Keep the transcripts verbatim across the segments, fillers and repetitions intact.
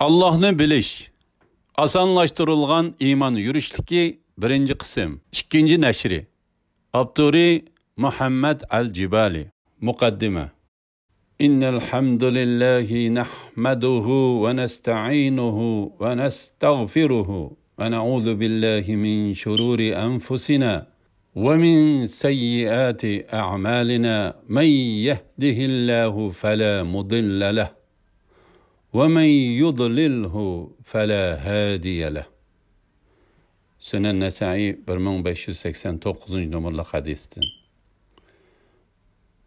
ئاللاھنى بىلىش. ئاسانلاشتۇرۇلغان ئىمان يۈرۈشلۈكى بىرىنچى قىسىم، ئىككىنچى نەشرى. ئاپتورى مۇھەممەد ئەل جىبالى. مۇقەددىمە. إن الحمد لله نحمده ونستعينه ونستغفره ونعوذ بالله من شرور أنفسنا ومن سيئات أعمالنا، من يهده الله فلا مضل له ومن يضلله فلا هادي له. سۈنەن نەسائىي، بىر مىڭ بەش يۈز سەكسەن توققۇزىنچى نومۇرلۇق ھەدىستىن.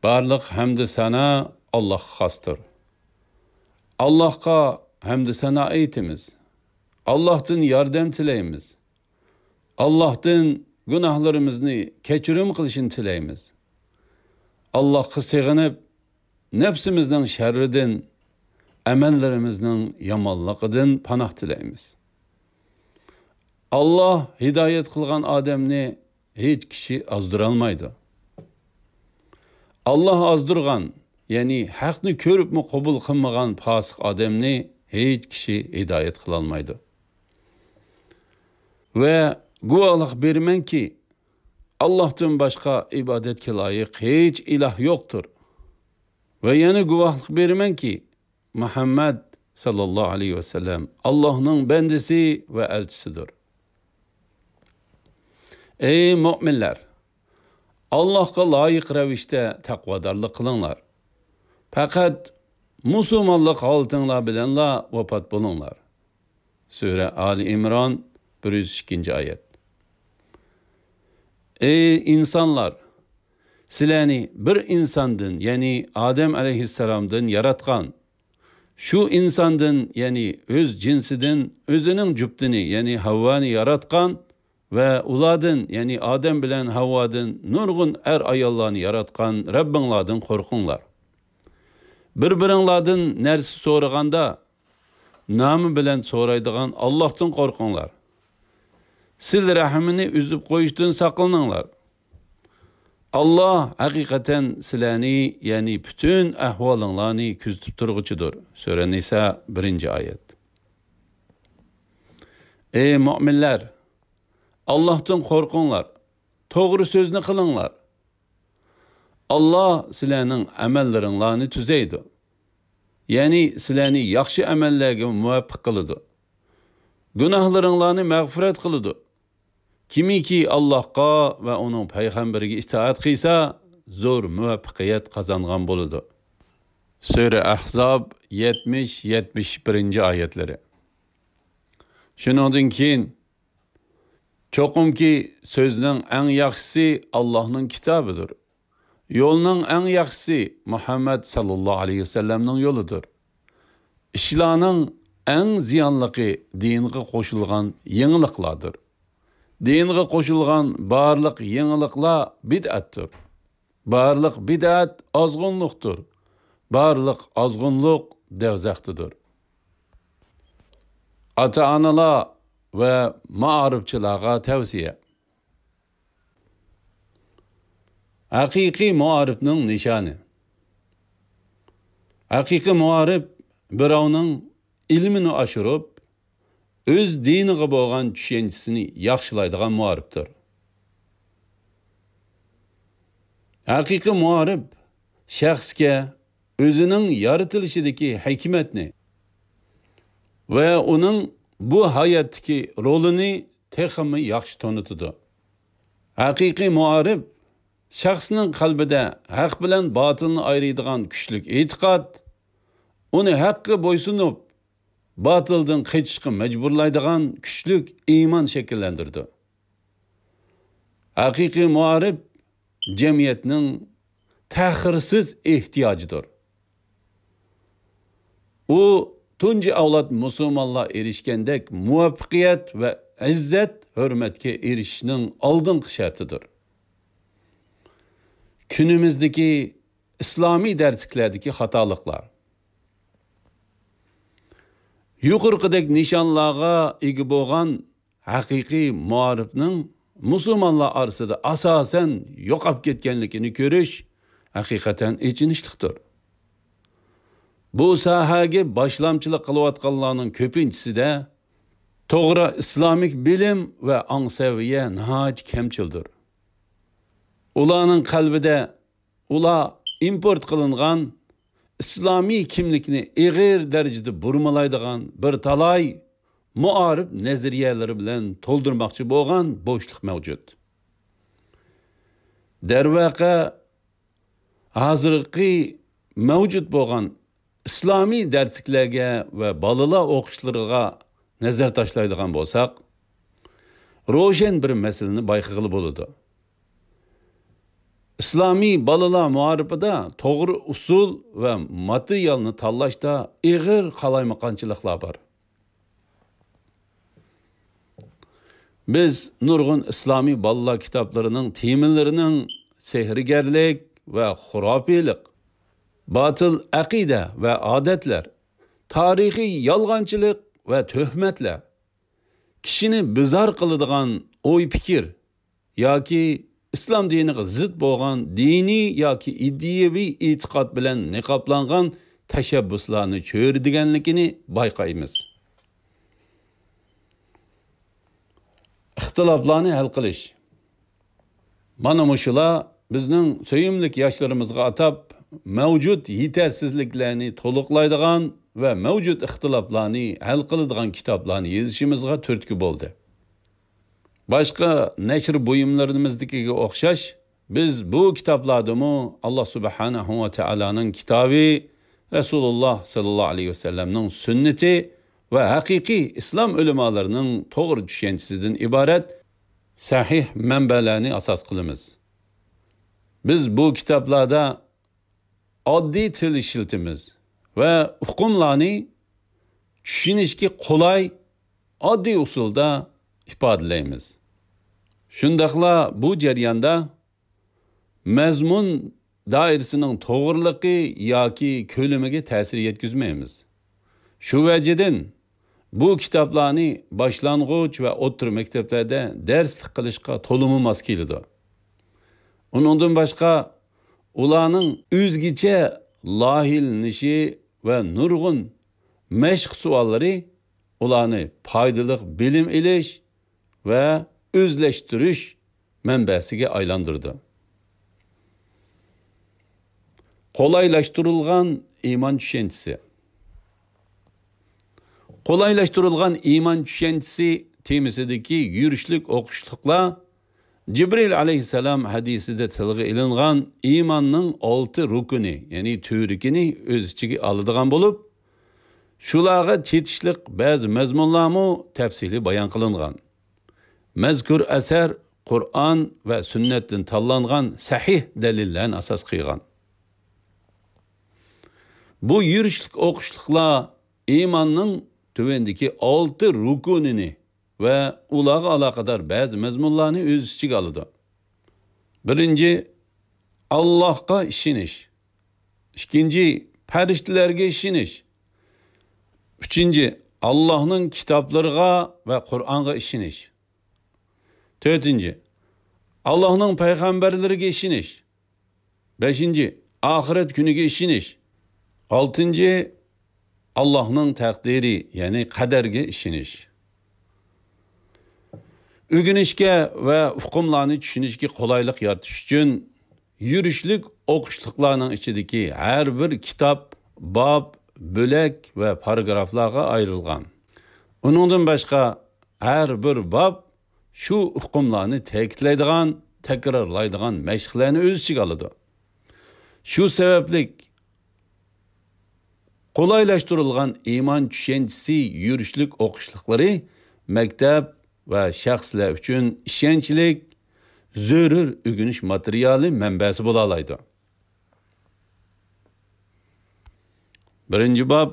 بارلىق ھەمدۇ سانا ئاللاھقا خاستۇر. ئاللاھقا ھەمدۇ سانا ئېيتىمىز. ئاللاھتىن ياردەم تىلەيمىز. ئاللاھتىن گۇناھلىرىمىزنى كەچۈرۈم قىلىشىنى تىلەيمىز. ئاللاھقا سېغىنىپ، نەپسىمىزنىڭ شەررىدىن، ئەمەللىرىمىزنىڭ يامانلىقىدىن پاناھ تىلەيمىز. ئاللاھ ھىدايەت قىلغان ئادەمنى ھېچ كىشى ئازدۇرالمايدۇ. ئاللاھ ئازدۇرغان، يەنى ھەقنى كۆرۈپمۇ قوبۇل قىلمىغان پاسىق ئادەمنى ھېچ كىشى ھىدايەت قىلالمايدۇ. ۋە گۇۋاھلىق بېرىمەنكى، ئاللاھتىن باشقا ئىبادەتكە لايىق ھېچ ئىلاھ يوقتۇر. ۋە يەنە گۇۋاھلىق بېرىمەنكى، مۇھەممەد ساللاللاھۇ ئەلەيھى ۋەسەللەم ئاللاھنىڭ بەندىسى ۋە ئەلچىسىدۇر. ئەي مۆمىنلەر! ئاللاھقا لايىق رەۋىشتە تەقۋادارلىق قىلىڭلار. پەقەت مۇسۇلمانلىق ھالىتىڭلار بىلەنلا ۋاپات بولۇڭلار. سۈرە ئالى ئىمران، بىر يۈز ئىككىنچى ئايەت. ئەي ئىنسانلار! سىلەرنى بىر ئىنساندىن، يەنى ئادەم ئەلەيھىسسالامدىن ياراتقان. شۇ ئىنساندىن، يەنى ئۆز جىنسىدىن ئۆزىنىڭ جۈپتىنى، يەنى ھەۋۋانى ياراتقان ۋە ئۇلاردىن، يەنى ئادەم بىلەن ھەۋۋادىن نۇرغۇن ئەر-ئاياللارنى ياراتقان رەببىڭلاردىن قورقۇڭلار. بىر-بىرىڭلاردىن نەرسە سورىغاندا، نامى بىلەن سورايدىغان ئاللاھتىن قورقۇڭلار. سىلە رەھمىنى ئۈزۈپ قويۇشتىن ساقلىنىڭلار. ئاللاھ ھەقىقەتەن سىلەرنى، يەنى پۈتۈن ئەھۋالىڭلارنى كۆزىتىپ تۇرغۇچىدۇر. سۈرە نىسا، بىرىنچى ئايەت. ئەي مۆمىنلەر! ئاللاھتىن قورقۇڭلار، توغرا سۆزنى قىلىڭلار. ئاللاھ سىلەرنىڭ ئەمەللىرىڭلارنى تۈزەيدۇ. يەنى سىلەرنى ياخشى ئەمەللەرگە مۇۋەپپەق قىلىدۇ. گۇناھلىرىڭلارنى مەغپىرەت قىلىدۇ. كىمكى ئاللاھقا ۋە ئۇنىڭ پەيغەمبىرىگە ئىتائەت قىلسا، زور مۇۋەپپەقىيەت قازانغان بولىدۇ. سۈرە ئەھزاب، يەتمىش، يەتمىش بىرىنچى ئايەتلىرى. شۇنىڭدىن كېيىن، چوقۇمكى سۆزنىڭ ئەڭ ياخشىسى ئاللاھنىڭ كىتابىدۇر. يولنىڭ ئەڭ ياخشىسى مۇھەممەد ساللاللاھۇ ئەلەيھى ۋەسەللەمنىڭ يولىدۇر. ئىشلارنىڭ ئەڭ زىيانلىقى دىنغا قوشۇلغان يېڭىلىقلاردۇر. دىنغا قوشۇلغان بارلىق يېڭىلىقلار بىدئەتتۇر. بارلىق بىدئەت ئازغۇنلۇقتۇر. بارلىق ئازغۇنلۇق دەۋزەختىدۇر. ئاتا-ئانىلار ۋە مائارىپچىلارغا تەۋسىيە. ھەقىقىي مائارىپنىڭ نىشانى. ھەقىقىي مائارىپ بىراۋنىڭ ئىلمىنى ئاشۇرۇپ، ئۆز دىنىغا بولغان چۈشەنچىسىنى ياخشىلايدىغان مائارىپتۇر. ھەقىقىي مائارىپ شەخسكە ئۆزىنىڭ يارىتىلىشىدىكى ھېكمەتنى ۋە ئۇنىڭ بۇ ھاياتتىكى رولىنى تېخىمۇ ياخشى تونۇتىدۇ. ھەقىقىي مائارىپ شەخسنىڭ قەلبىدە ھەق بىلەن باتىلنى ئايرىيدىغان كۈچلۈك ئېتىقاد، ئۇنى ھەققە بويسۇنۇپ، باتىلدىن قېچىشقا مەجبۇرلايدىغان كۈچلۈك ئىمان شەكىللەندۈرىدۇ. ھەقىقىي مائارىپ جەمئىيەتنىڭ تەخىرسىز ئېھتىياجىدۇر. ئۇ تۇنجى ئەۋلاد مۇسۇلمانلار ئېرىشكەندەك مۇۋەپپەقىيەت ۋە ئىززەت-ھۆرمەتكە ئېرىشىشنىڭ ئالدىنقى شەرتىدۇر. كۈنىمىزدىكى ئىسلامىي دەرسلىكلەردىكى خاتالىقلار. يۇقىرىقىدەك نىشانلارغا ئىگە بولغان ھەقىقىي مائارىپنىڭ مۇسۇلمانلار ئارىسىدا ئاساسەن يوقاپ كەتكەنلىكىنى كۆرۈش ھەقىقەتەن ئېچىنىشلىقتۇر. بۇ ساھەگە باشلامچىلىق قىلىۋاتقانلارنىڭ كۆپىنچىسىدە توغرا ئىسلامىك بىلىم ۋە ئاڭ سەۋىيە ناھايىتى كەمچىلدۇر. ئۇلارنىڭ قەلبىدە ئۇلار ئىمپورت قىلىنغان ئىسلامىي كىملىكنى ئېغىر دەرىجىدە بۇرمىلايدىغان بىر تالاي مۇئارىپ نەزەرىيەلىرى بىلەن تولدۇرماقچى بولغان بوشلۇق مەۋجۇت. دەرۋەقە، ھازىرقى مەۋجۇت بولغان ئىسلامىي دەرسلىكلەرگە ۋە بالىلار ئوقۇشلىرىغا نەزەر تاشلايدىغان بولساق، روشەن بىر مەسىلىنى بايقىغىلى بولىدۇ. ئىسلامىي بالىلار مائارىپىدا توغرا ئۇسۇل ۋە ماتېرىيالنى تاللاشتا ئېغىر قالايمىقانچىلىقلار بار. بىز نۇرغۇن ئىسلامىي بالىلار كىتابلىرىنىڭ تېمىلىرىنىڭ سېھىرگەرلىك ۋە خۇراپىيلىق، باتىل ئەقىدە ۋە ئادەتلەر، تارىخىي يالغانچىلىق ۋە تۆھمەتلەر، كىشىنى بىزار قىلىدىغان ئوي-پىكىر ياكى ئىسلام دىنىغا زىت بولغان دىنىي ياكى ئىدىيەۋى ئېتىقاد بىلەن نىقابلانغان تەشەببۇسلارنى چۆرىدىگەنلىكىنى بايقايمىز. ئىختىلاپلارنى ھەل قىلىش. مانا مۇشۇلار بىزنىڭ سۆيۈملۈك ياشلىرىمىزغا ئاتاپ، مەۋجۇت يېتەرسىزلىكلەرنى تولۇقلايدىغان ۋە مەۋجۇت ئىختىلاپلارنى ھەل قىلىدىغان كىتابلارنى يېزىشىمىزغا تۈرتكە بولدى. باشقا نەشر بۇيۇملىرىمىزدىكىگە ئوخشاش، بىز بۇ كىتابلاردىمۇ ئاللا سۇبھانەھۇ ۋە تائالانىڭ كىتابى، رەسۇلۇللا ساللاللاھۇ ئەلەيھى ۋەسەللەمنىڭ سۈننىتى ۋە ھەقىقىي ئىسلام ئۆلىمالىرىنىڭ توغرا چۈشەنچىسىدىن ئىبارەت سەھىھ مەنبەلەرنى ئاساس قىلىمىز. بىز بۇ كىتابلاردا ئاددىي تىل ئىشلىتىمىز ۋە ئۇقۇملارنى چۈشىنىشكە قولاي، ئاددىي ئۇسۇلدا ئىپادىلەيمىز. شۇنداقلا بۇ جەرياندا مەزمۇن دائىرىسىنىڭ توغرىلىقى ياكى كۆلىمىگە تەسىر يەتكۈزمەيمىز. شۇ ۋەجىدىن بۇ كىتابلارنى باشلانغۇچ ۋە ئوتتۇرا مەكتەپلەردە دەرسلىك قىلىشقا تولىمۇ ماس كېلىدۇ. ئۇنىڭدىن باشقا، ئۇلارنىڭ ئۆزگىچە لايىھەلىنىشى ۋە نۇرغۇن مەشىق سوئاللىرى ئۇلارنى پايدىلىق بىلىم ئېلىش ۋە ئۆزلەشتۈرۈش مەنبەسىگە ئايلاندۇرىدۇ. قولايلاشتۇرۇلغان ئىمان چۈشەنچىسى. قولايلاشتۇرۇلغان ئىمان چۈشەنچىسى تېمىسىدىكى يۈرۈشلۈك ئوقۇشلۇقلار جىبرىل ئەلەيھىسسالام ھەدىسىدە تىلغا ئېلىنغان ئىماننىڭ ئالتە رۇكنى، يەنى تۈۋرۈكىنى ئۆز ئىچىگە ئالىدىغان بولۇپ، شۇلارغا چېتىشلىق بەزى مەزمۇنلارمۇ تەپسىلىي بايان قىلىنغان. مەزكۇر ئەسەر قۇرئان ۋە سۈننەتتىن تاللانغان سەھىھ دەلىللەرنى ئاساس قىلغان. بۇ يۈرۈشلۈك ئوقۇشلۇقلار ئىماننىڭ تۆۋەندىكى ئالتە رۇكۇنىنى ۋە ئۇلارغا ئالاقىدار بەزى مەزمۇنلارنى ئۆز ئىچىگە ئالىدۇ. بىرىنچى، ئاللاھقا ئىشىنىش. ئىككىنچى، پەرىشتىلەرگە ئىشىنىش. ئۈچىنچى، ئاللاھنىڭ كىتابلىرىغا ۋە قۇرئانغا ئىشىنىش. تۆتىنچى، ئاللاھنىڭ پەيغەمبەرلىرىگە ئىشىنىش. بەشىنچى، ئاخىرەت كۈنىگە ئىشىنىش. ئالتىنچى، ئاللاھنىڭ تەقدىرى، يەنى قەدەرگە ئىشىنىش. ئۆگىنىشكە ۋە ئۇقۇملارنى چۈشىنىشكە قولايلىق يارىتىش ئۈچۈن يۈرۈشلۈك ئوقۇشلۇقلارنىڭ ئىچىدىكى ھەر بىر كىتاب، باب، بۆلەك ۋە پاراگرافلارغا ئايرىلغان. ئۇنىڭدىن باشقا، ھەر بىر باب شۇ ئۇقۇملارنى تەكىتلەيدىغان، تەكرارلايدىغان مەشىقلەرنى ئۆز ئىچىگە ئالىدۇ. شۇ سەۋەبلىك، قولايلاشتۇرۇلغان ئىمان چۈشەنچىسى يۈرۈشلۈك ئوقۇشلۇقلىرى مەكتەپ ۋە شەخسلەر ئۈچۈن ئىشەنچلىك، زۆرۈر ئۆگىنىش ماتېرىيالى مەنبەسى بولالايدۇ. بىرىنچى باب،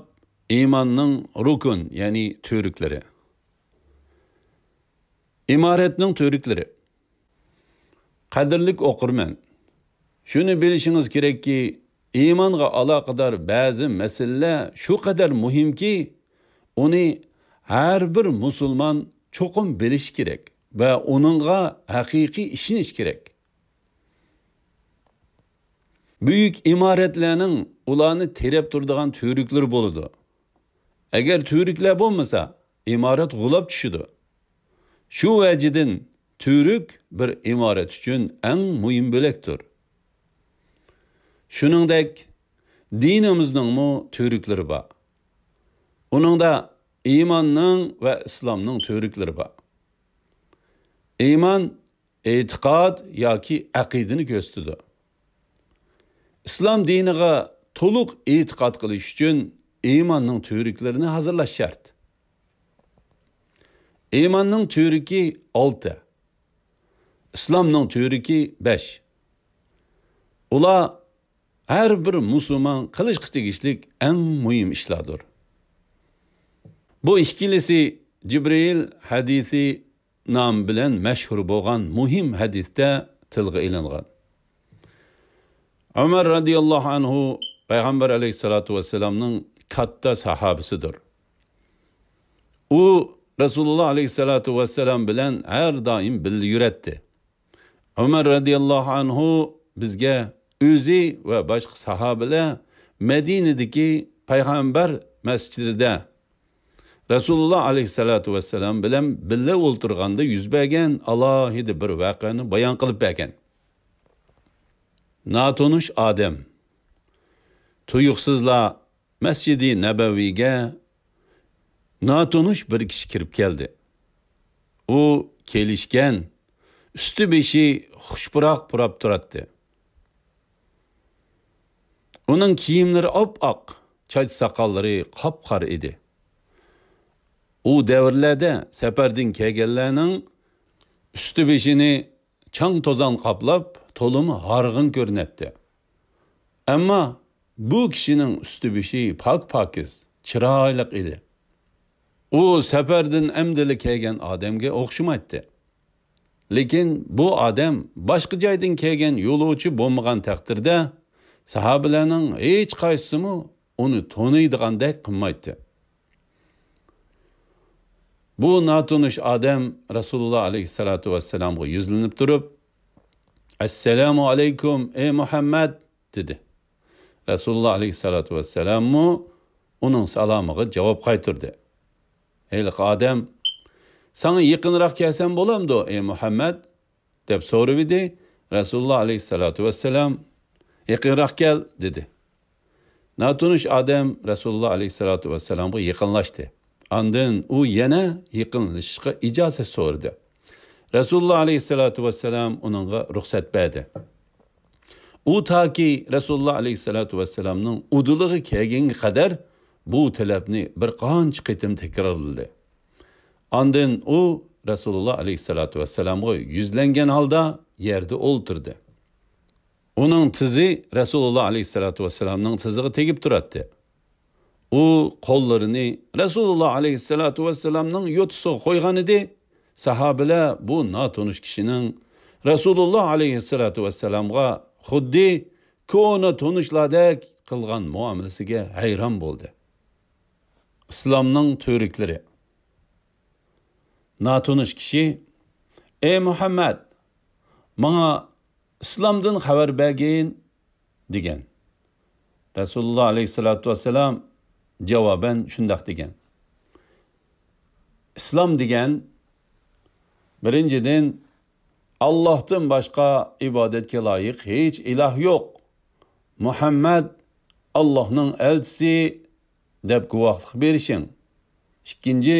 ئىماننىڭ رۇكۇن، يەنى تۈۋرۈكلىرى. ئىمارەتنىڭ تۈۋرۈكلىرى. قەدىرلىك ئوقۇرمەن، شۇنى بىلىشىڭىز كېرەككى، ئىمانغا ئالاقىدار بەزى مەسىلىلەر شۇ قەدەر مۇھىمكى، ئۇنى ھەر بىر مۇسۇلمان چوقۇم بىلىشى كېرەك ۋە ئۇنىڭغا ھەقىقىي ئىشىنىشى كېرەك. بۈيۈك ئىمارەتلەرنىڭ ئۇلارنى تىرەپ تۇرىدىغان تۈۋرۈكلىرى بولىدۇ. ئەگەر تۈۋرۈكلەر بولمىسا، ئىمارەت غۇلاپ چۈشىدۇ. شۇ ۋەجىدىن تۈۋرۈك بىر ئىمارەت ئۈچۈن ئەڭ مۇھىم بۆلەكتۇر. شۇنىڭدەك، دىنىمىزنىڭمۇ تۈۋرۈكلىرى بار. ئۇنىڭدا ئىماننىڭ ۋە ئىسلامنىڭ تۈۋرۈكلىرى بار. ئىمان ئېتىقاد ياكى ئەقىدىنى كۆرسىتىدۇ. ئىسلام دىنىغا تولۇق ئېتىقاد قىلىش ئۈچۈن ئىماننىڭ تۈۋرۈكلىرىنى ھازىرلاش شەرت. ئىماننىڭ تۈۋرۈكى ئالتە، ئىسلامنىڭ تۈۋرۈكى بەش. ئۇلار ھەر بىر مۇسۇلمان قىلىشقا تېگىشلىك ئەڭ مۇھىم ئىشلاردۇر. بۇ ئىككىلىسى جىبرىئىل ھەدىسى نامى بىلەن مەشھۇر بولغان مۇھىم ھەدىستە تىلغا ئېلىنغان. ئۆمەر رەزىياللاھۇ ئەنھۇ پەيغەمبەر ئەلەيھىسسالاتۇ ۋەسسالامنىڭ كاتتا ساھابىسىدۇر. ئۇ رەسۇلۇللا ئەلەيھىسسالاتۇ ۋەسسالام بىلەن ھەر دائىم بىللە يۈرەتتى. ئۆمەر رەزىياللاھۇ ئەنھۇ بىزگە ئۆزى ۋە باشقا ساھابىلەر مەدىنىدىكى پەيغەمبەر مەسچىتىدە رەسۇلۇللا ئەلەيھىسسالاتۇ ۋەسسالام بىلەن بىللە ئولتۇرغاندا يۈز بەرگەن ئالاھىدە بىر ۋەقەنى بايان قىلىپ بەرگەن. ناتونۇش ئادەم تۇيۇقسىزلا مەسچىدى نەبەۋىگە ناتونۇش بىر كىشى كىرىپ كەلدى. ئۇ كېلىشكەن، ئۈستى-بېشى خۇش پۇراق پۇراپ تۇراتتى. ئۇنىڭ كىيىملىرى ئاپئاق، چاچ-ساقاللىرى قاپقارا ئىدى. ئۇ دەۋرلەردە سەپەردىن كەلگەنلەرنىڭ ئۈستى-بېشىنى چاڭ-توزان قاپلاپ، تولىمۇ ھارغىن كۆرۈنەتتى. ئەمما بۇ كىشىنىڭ ئۈستى-بېشى پاك-پاكىز، چىرايلىق ئىدى. ئۇ سەپەردىن ئەمدىلا كەلگەن ئادەمگە ئوخشىمايتتى. لېكىن بۇ ئادەم باشقا جايدىن كەلگەن يولۇچى بولمىغان تەقدىردە، ساھابىلەرنىڭ ھېچقايسىسىمۇ ئۇنى تونۇيدىغاندەك قىلمايتتى. بۇ ناتونۇش ئادەم رەسۇلۇللا ئەلەيھىسسالاتۇ ۋەسسالامغا يۈزلىنىپ تۇرۇپ، «ئەسسالامۇ ئەلەيكۇم، ئەي مۇھەممەد!» دېدى. رەسۇلۇللا ئەلەيھىسسالاتۇ ۋەسسالاممۇ ئۇنىڭ سالامىغا جاۋاب قايتۇردى. ھېلىقى ئادەم، «ساڭا يېقىنراق كەلسەم بولامدۇ، ئەي مۇھەممەد؟» دەپ سورىۋىدى. رەسۇلۇللا ئەلەيھىسسالاتۇ ۋەسسالام، «يېقىنراق كەل» دېدى. ناتونۇش ئادەم رەسۇلۇللا ئەلەيھىسسالاتۇ ۋەسسالامغا يېقىنلاشتى. ئاندىن ئۇ يەنە يېقىنلىشىشقا ئىجازەت سورىدى. رەسۇلۇللا ئەلەيھىسسالاتۇ ۋەسسالام ئۇنىڭغا رۇخسەت بەردى. ئۇ تاكى رەسۇلۇللا ئەلەيھىسسالاتۇ ۋەسسالامنىڭ ئۇدۇلىغا كەلگەنگە قەدەر بۇ تەلەپنى بىر قانچە قېتىم تەكرارلىدى. ئاندىن ئۇ رەسۇلۇللا ئەلەيھىسسالاتۇ ۋەسسالامغا يۈزلەنگەن ھالدا يەردە ئولتۇردى. ئۇنىڭ تىزى رەسۇلۇللا ئەلەيھىسسالاتۇ ۋەسسالامنىڭ تىزىغا تېگىپ تۇراتتى. ئۇ قوللىرىنى رەسۇلۇللا ئەلەيھىسسالاتۇ ۋەسسالامنىڭ يوتىسىغا قويغانىدى. ساھابىلەر بۇ ناتونۇش كىشىنىڭ رەسۇلۇللا ئەلەيھىسسالاتۇ ۋەسسالامغا خۇددى كونا تونۇشلاردەك قىلغان مۇئامىلىسىگە ھەيران بولدى. ئىسلامنىڭ تۈۋرۈكلىرى. ناتونۇش كىشى، «ئەي مۇھەممەد، ماڭا ئىسلامدىن خەۋەر بەرگىن» دېگەن. رەسۇلۇللا ئەلەيھىسسالاتۇ ۋەسسالام جاۋابەن شۇنداق دېگەن. ئىسلام دېگەن، بىرىنچىدىن، ئاللاھتىن باشقا ئىبادەتكە لايىق ھېچ ئىلاھ يوق. مۇھەممەد ئاللاھنىڭ ئەلچىسى دەپ گۇۋاھلىق بېرىشىڭ. ئىككىنچى،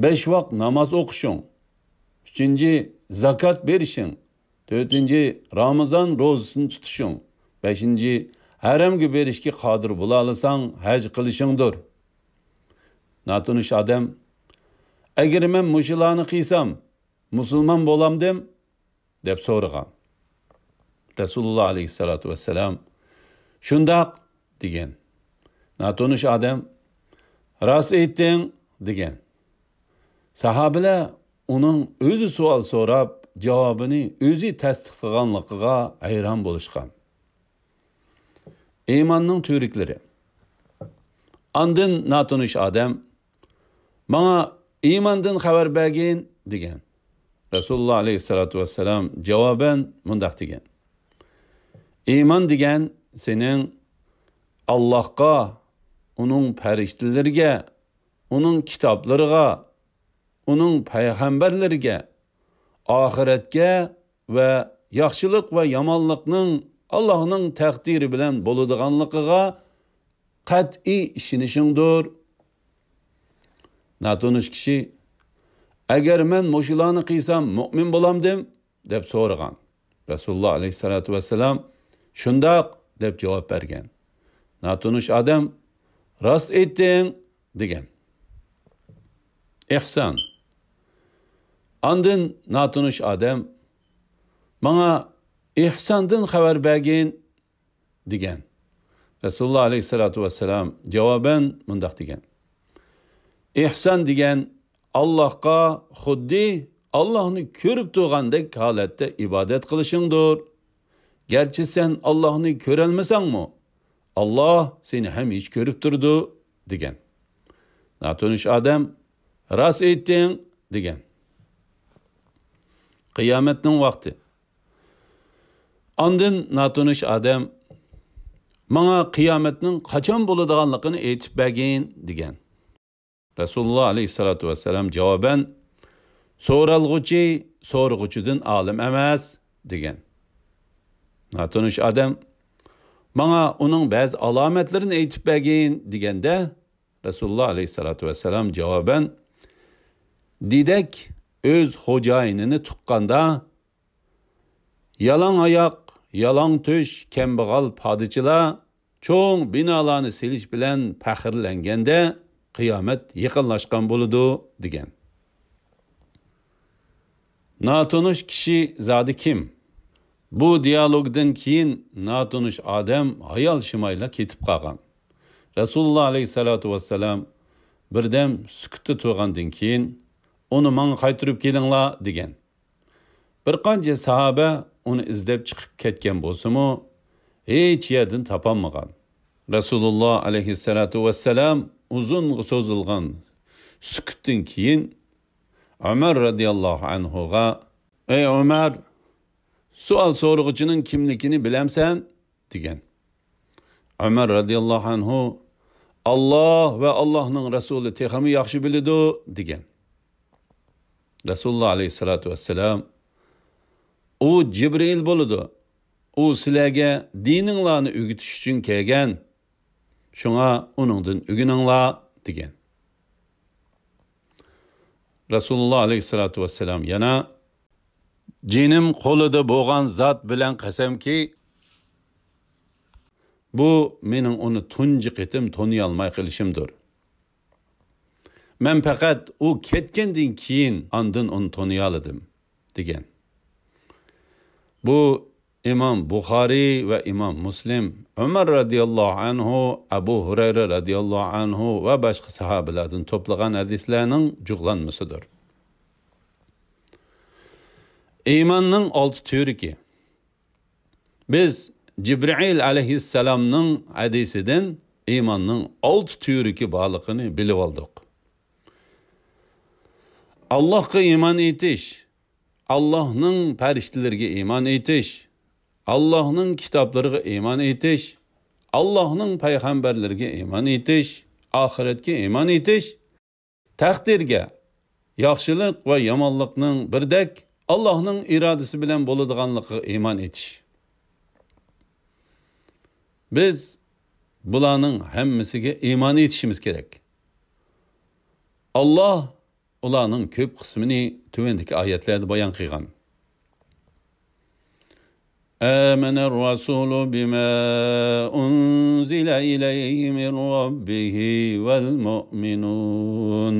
بەش ۋاق ناماز ئوقۇشۇڭ. ئۈچىنچى، زاكات بېرىشىڭ. تۆتىنچى، رامىزان روزىسىنى تۇتۇشۇڭ. بەشىنچى، ھەرەمگە بېرىشكە قادىر بولالىساڭ، ھەج قىلىشىڭدۇر. ناتونۇش ئادەم، «ئەگەر مەن مۇشۇلارنى قىلسام، مۇسۇلمان بولامدىم؟» دەپ سورىغان. رەسۇلۇللا ئەلەيھىسسالاتۇ ۋەسسالام، «شۇنداق» دېگەن. ناتونۇش ئادەم، «راست ئېيتتىڭ» دېگەن. ساھابىلەر ئۇنىڭ ئۆزى سوئال سوراپ، جاۋابىنى ئۆزى تەستىقلىغانلىقىغا ھەيران بولۇشقان. ئىماننىڭ تۈۋرۈكلىرى. ئاندىن ناتونۇش ئادەم، «ماڭا ئىماندىن خەۋەر بەرگىن» دېگەن. رەسۇلۇللا ئەلەيھىسسالاتۇ ۋەسسالام جاۋابەن مۇنداق دېگەن: «ئىمان دېگەن سېنىڭ ئاللاھقا، ئۇنىڭ پەرىشتىلىرىگە، ئۇنىڭ كىتابلىرىغا، ئۇنىڭ پەيغەمبەرلىرىگە، ئاخىرەتكە ۋە ياخشىلىق ۋە يامانلىقنىڭ ئاللاھنىڭ تەقدىرى بىلەن بولىدىغانلىقىغا قەتئىي ئىشىنىشىڭدۇر. ناتونۇش كىشى، ئەگەر مەن مۇشۇلارنى قىلسام مۇئمىن بولامدىم؟ دەپ سورىغان. رەسۇلۇللا ئەلەيھىسسالاتۇ ۋەسسالام، شۇنداق، دەپ جاۋاب بەرگەن. ناتونۇش ئادەم، راست ئېيتتىڭ، دېگەن. ئېھسان. ئاندىن ناتونۇش ئادەم، ماڭا ئېھساندىن خەۋەر بەرگىن، دېگەن. رەسۇلۇللا ئەلەيھىسسالاتۇ ۋەسسالام جاۋابەن مۇنداق دېگەن. ئېھسان دېگەن ئاللاھقا خۇددى ئاللاھنى كۆرۈپ تۇرغاندەك ھالەتتە ئىبادەت قىلىشىڭدۇر. گەرچە سەن ئاللاھنى كۆرەلمىسەڭمۇ، ئاللاھ سېنى ھەمىشە كۆرۈپ تۇرىدۇ، دېگەن. ناتونۇش ئادەم، راست ئېيتتىڭ، دېگەن. قىيامەتنىڭ ۋاقتى. ئاندىن ناتونۇش ئادەم، ماڭا قىيامەتنىڭ قاچان بولىدىغانلىقىنى ئېيتىپ بەرگىن، دېگەن. رەسۇلۇللا ئەلەيھىسسالاتۇ ۋەسسالام جاۋابەن، سورالغۇچى سورىغۇچىدىن ئالىم ئەمەس، دېگەن. ناتونۇش ئادەم، ماڭا ئۇنىڭ بەزى ئالامەتلىرىنى ئېيتىپ بەرگىن، دېگەندە، رەسۇلۇللا ئەلەيھىسسالاتۇ ۋەسسالام جاۋابەن، دېدەك ئۆز خوجايىنىنى تۇغقاندا، يالاڭ ئاياق، يالاڭ تۆش، كەمبەغەل پادىچىلار چوڭ بىنالارنى سېلىش بىلەن پەخىرلەنگەندە، قىيامەت يېقىنلاشقان بولىدۇ، دېگەن. ناتونۇش كىشى زادى كىم؟ بۇ دىيالوگدىن كېيىن ناتونۇش ئادەم ھايال شىمايلا كېتىپ قالغان. رەسۇلۇللا ئەلەيھىسسالاتۇ ۋەسسالام بىردەم سۈكۈتتە تۇرغاندىن كېيىن، ئۇنى ماڭا قايتۇرۇپ كېلىڭلار، دېگەن. بىر قانچە ساھابە ئۇنى ئىزدەپ چىقىپ كەتكەن بولسىمۇ، ھېچ يەردىن تاپالمىغان. رەسۇلۇللا ئەلەيھىسسالاتۇ ۋەسسالام ئۇزۇنغا سوزۇلغان سۈكۈتتىن كېيىن، ئۆمەر رەزىياللاھۇ ئەنھۇغا، ئەي ئۆمەر، سوئال سورىغۇچىنىڭ كىملىكىنى بىلەمسەن؟ دېگەن. ئۆمەر رەزىياللاھۇ ئەنھۇ، ئاللاھ ۋە ئاللاھنىڭ رەسۇلى تېخىمۇ ياخشى بىلىدۇ، دېگەن. رەسۇلۇللا ئەلەيھىسسالاتۇ ۋەسسالام، ئۇ جىبرىئىل بولىدۇ. ئۇ سىلەرگە دىنىڭلارنى ئۆگىتىش ئۈچۈن كەلگەن. شۇڭا ئۇنىڭدىن ئۆگىنىڭلار، دېگەن. رەسۇلۇللا ئەلەيھىسسالاتۇ ۋەسسالام يەنە، جېنىم قولىدا بولغان زات بىلەن قەسەمكى، بۇ مېنىڭ ئۇنى تۇنجى قېتىم تونۇيالماي قېلىشىمدۇر. مەن پەقەت ئۇ كەتكەندىن كېيىن ئاندىن ئۇنى تونۇيالىدىم، دېگەن. بۇ ئىمام بۇخارىي ۋە ئىمام مۇسلىم، ئۆمەر رەزىياللاھۇ ئەنھۇ، ئەبۇ ھۇرەيرە رەزىياللاھۇ ئەنھۇ ۋە باشقا ساھابىلەردىن توپلىغان ھەدىسلەرنىڭ جۇغلانمىسىدۇر. ئىماننىڭ ئالتە تۈۋرۈكى. بىز جىبرىئىل ئەلەيھىسسالامنىڭ ھەدىسىدىن ئىماننىڭ ئالتە تۈۋرۈكى بارلىقىنى بىلىۋالدۇق. ئاللاھقا ئىمان ئېيتىش، ئاللاھنىڭ پەرىشتىلىرىگە ئىمان ئېيتىش، ئاللاھنىڭ كىتابلىرىغا ئىمان ئېيتىش، ئاللاھنىڭ پەيغەمبەرلىرىگە ئىمان ئېيتىش، ئاخىرەتكە ئىمان ئېيتىش، تەقدىرگە، ياخشىلىق ۋە يامانلىقنىڭ بىردەك ئاللاھنىڭ ئىرادىسى بىلەن بولىدىغانلىقىغا ئىمان ئېيتىش. بىز بۇلارنىڭ ھەممىسىگە ئىمان ئېيتىشىمىز كېرەك. ئاللاھ ئۇلارنىڭ كۆپ قىسمىنى تۆۋەندىكى ئايەتلەردە بايان قىلغان. آمن الرسول بما أنزل إليه من ربه والمؤمنون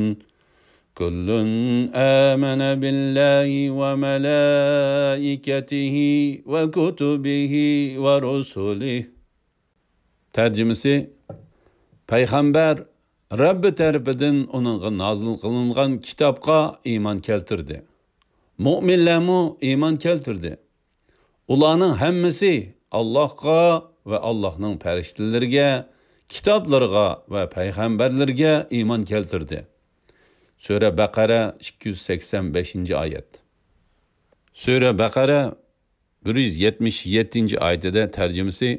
كل آمن بالله وملائكته وكتبه ورسله. تەرجىمىسى، پەيغەمبەر رەببى تەرىپىدىن ئۇنىڭغا نازىل قىلىنغان كىتابقا ئىمان كەلتۈردى. مۆمىنلەرمۇ ئىمان كەلتۈردى. ئۇلارنىڭ ھەممىسى ئاللاھقا ۋە ئاللاھنىڭ پەرىشتىلىرىگە، كىتابلىرىغا ۋە پەيغەمبەرلىرىگە ئىمان كەلتۈردى. سۈرە بەقەرە، ئىككى يۈز سەكسەن بەشىنچى ئايەت. سۈرە بەقەرە، بىر يۈز يەتمىش يەتتىنچى ئايىتىدە تەرجىمىسى،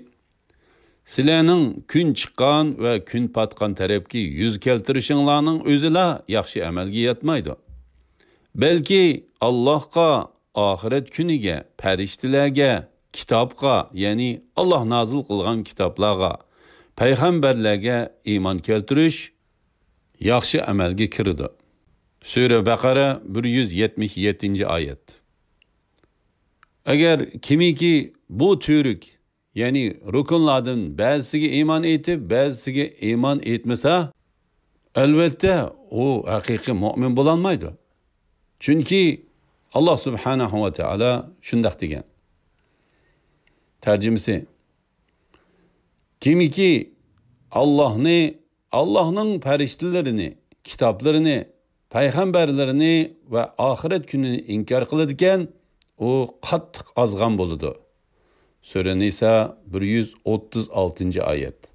سىلەرنىڭ كۈن چىققان ۋە كۈن پاتقان تەرەپكە يۈز كەلتۈرۈشۈڭلارنىڭ ئۆزىلا ياخشى ئەمەلگە ياتمايدۇ. بەلكى ئاللاھقا، ئاخىرەت كۈنىگە، پەرىشتىلەرگە، كىتابقا، يەنى ئاللاھ نازىل قىلغان كىتابلارغا، پەيغەمبەرلەرگە ئىمان كەلتۈرۈش ياخشى ئەمەلگە كىرىدۇ. سۈرە بەقەرە، بىر يۈز يەتمىش يەتتىنچى ئايەت. ئەگەر كىمكى بۇ تۈۋرۈك، يەنى رۇكۇنلاردىن بەزىسىگە ئىمان ئېيتىپ، بەزىسىگە ئىمان ئېيتمىسا، ئەلۋەتتە، ئۇ ھەقىقىي مۆمىن بولالمايدۇ. چۈنكى ئاللاھ سۇبھانەھۇ ۋە تائالا شۇنداق دېگەن. تەرجىمىسى: كىمكى ئاللاھنى، ئاللاھنىڭ پەرىشتىلىرىنى، كىتابلىرىنى، پەيغەمبەرلىرىنى ۋە ئاخىرەت كۈنىنى ئىنكار قىلىدىكەن، ئۇ قاتتىق ئازغان بولىدۇ. سۈرە نىسا، بىر يۈز ئوتتۇز ئالتىنچى ئايەت.